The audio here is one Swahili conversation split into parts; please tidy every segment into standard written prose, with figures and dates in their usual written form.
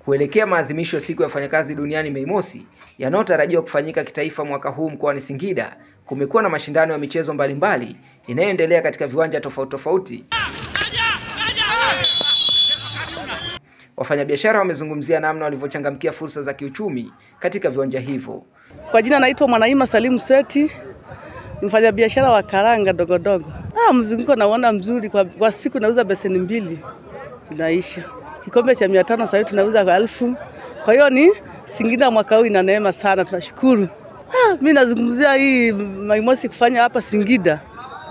Kuelekea maadhimisho ya siku ya wafanyakazi duniani Mei Mosi yanayotarajiwa kufanyika kitaifa mwaka huu mkoani Singida, kumekuwa na mashindano ya michezo mbalimbali inayoendelea katika viwanja tofauti tofauti. Wafanyabiashara wamezungumzia namna walivyochangamkia fursa za kiuchumi katika viwanja hivyo. Kwa jina naitwa Mwanaima Salimu Sweti, mfanyabiashara wa karanga dogodogo. Mzunguko naona mzuri, kwa siku nauza beseni 2 inaisha. Kikombe cha 500 sasa tunauza kwa 1000. Kwa hiyo ni Singida mwaka huu ina neema sana, tunashukuru. Mimi nazungumzia hii Mei Mosi kufanya hapa Singida.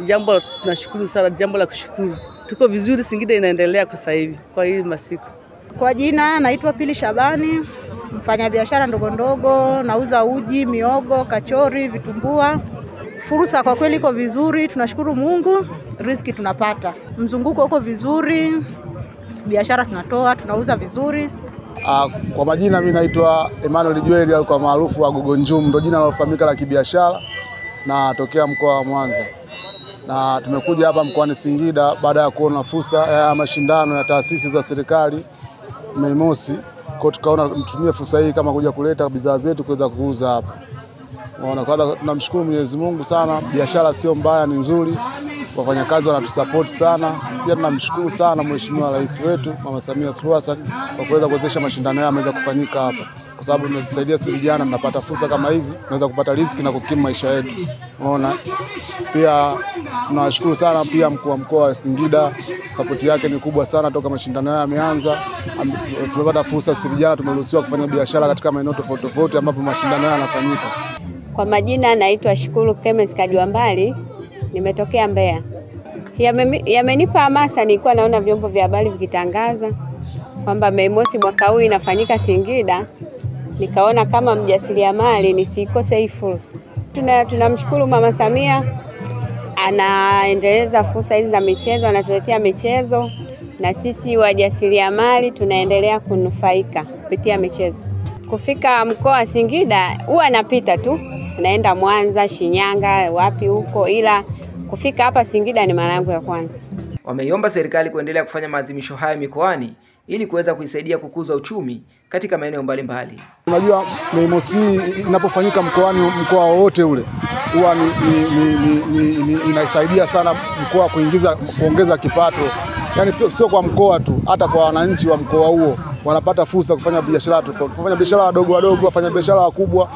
Jambo tunashukuru sana, jambo la kushukuru. Tuko vizuri, Singida inaendelea kwa sasa hivi kwa hii masiku. Kwa jina naitwa Pili Shabani, mfanyabiashara ndogo ndogo, nauza uji, miogo, kachori, vitumbua. Fursa kwa kweli iko vizuri, tunashukuru Mungu, riziki tunapata. Mzunguko uko vizuri, biashara tunatoa, tunauza vizuri. Kwa majina mimi naitwa Emmanuel Joel au kwa maarufu wa Gogo Njum, ndio jina linalofahamika la kibiashara, na tokea mkoa wa Mwanza. Na tumekuja hapa mkoani Singida baada ya kuona fursa ya mashindano ya taasisi za serikali Mei Mosi, kwa tukaona tutumie fursa hii kama kuja kuleta bidhaa zetu kuweza kuuza hapa. Unaona, kwanza tunamshukuru Mwenyezi Mungu sana, biashara sio mbaya, ni nzuri. Wafanyakazi wanatusupport sana. Pia tunamshukuru sana Mheshimiwa Rais wetu Mama Samia Suluhu Hassan kwa kuweza kuwezesha mashindano haya yameweza kufanyika hapa, kwa sababu inatusaidia sisi vijana, tunapata fursa kama hivi, tunaweza kupata riziki na kukimu maisha yetu. Unaona? Pia tunawashukuru sana pia mkuu wa mkoa wa Singida, support yake ni kubwa sana toka mashindano haya yameanza. Tumepata fursa sisi vijana, tumeruhusiwa kufanya biashara katika maeneo tofauti tofauti ambapo mashindano haya yanafanyika. Kwa majina naitwa Shukuru Clemens Kajuambali, nimetokea Mbeya. Yamenipa hamasa, nilikuwa naona vyombo vya habari vikitangaza kwamba Mei Mosi mwaka huu inafanyika Singida, nikaona kama mjasiriamali nisikose hii fursa. Tunamshukuru Mama Samia, anaendeleza fursa hizi za michezo, anatuletea michezo na sisi wajasiriamali tunaendelea kunufaika kupitia michezo. Kufika mkoa wa Singida huwa napita tu, naenda Mwanza, Shinyanga, wapi huko, ila kufika hapa Singida ni mara yangu ya kwanza. Wameiomba serikali kuendelea kufanya maadhimisho haya mikoani ili kuweza kuisaidia kukuza uchumi katika maeneo mbalimbali. Unajua Mei Mosi inapofanyika mkoani, mkoa wote ule huwa inaisaidia sana mkoa kuingiza, kuongeza kipato. Yaani sio kwa mkoa tu, hata kwa wananchi wa mkoa huo wanapata fursa kufanya biashara tofauti. Kufanya biashara wadogo wadogo, wafanya biashara wakubwa.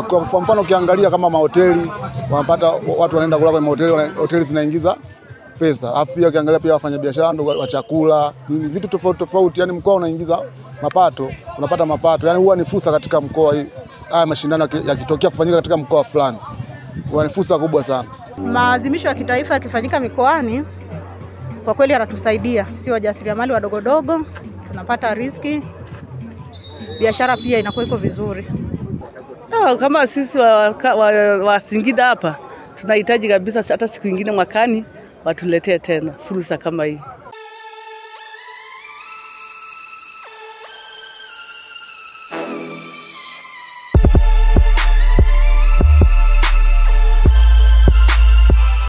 Kwa mfano ukiangalia kama mahoteli, wanapata watu wanaenda kula kwenye mahoteli, hoteli zinaingiza pesa. Alafu pia ukiangalia pia wafanya biashara wa chakula, vitu tofauti tofauti, yani mkoa unaingiza mapato, unapata mapato. Yani huwa ni fursa katika mkoa hii. Haya mashindano yakitokea kufanyika katika mkoa fulani, huwa ni fursa kubwa sana. Maadhimisho ya kitaifa yakifanyika mikoani kwa kweli yanatusaidia, si wajasiriamali wadogodogo, tunapata riziki, biashara pia inakuwa iko vizuri. Kama sisi wa Singida hapa tunahitaji kabisa hata siku nyingine mwakani watuletee tena fursa kama hii.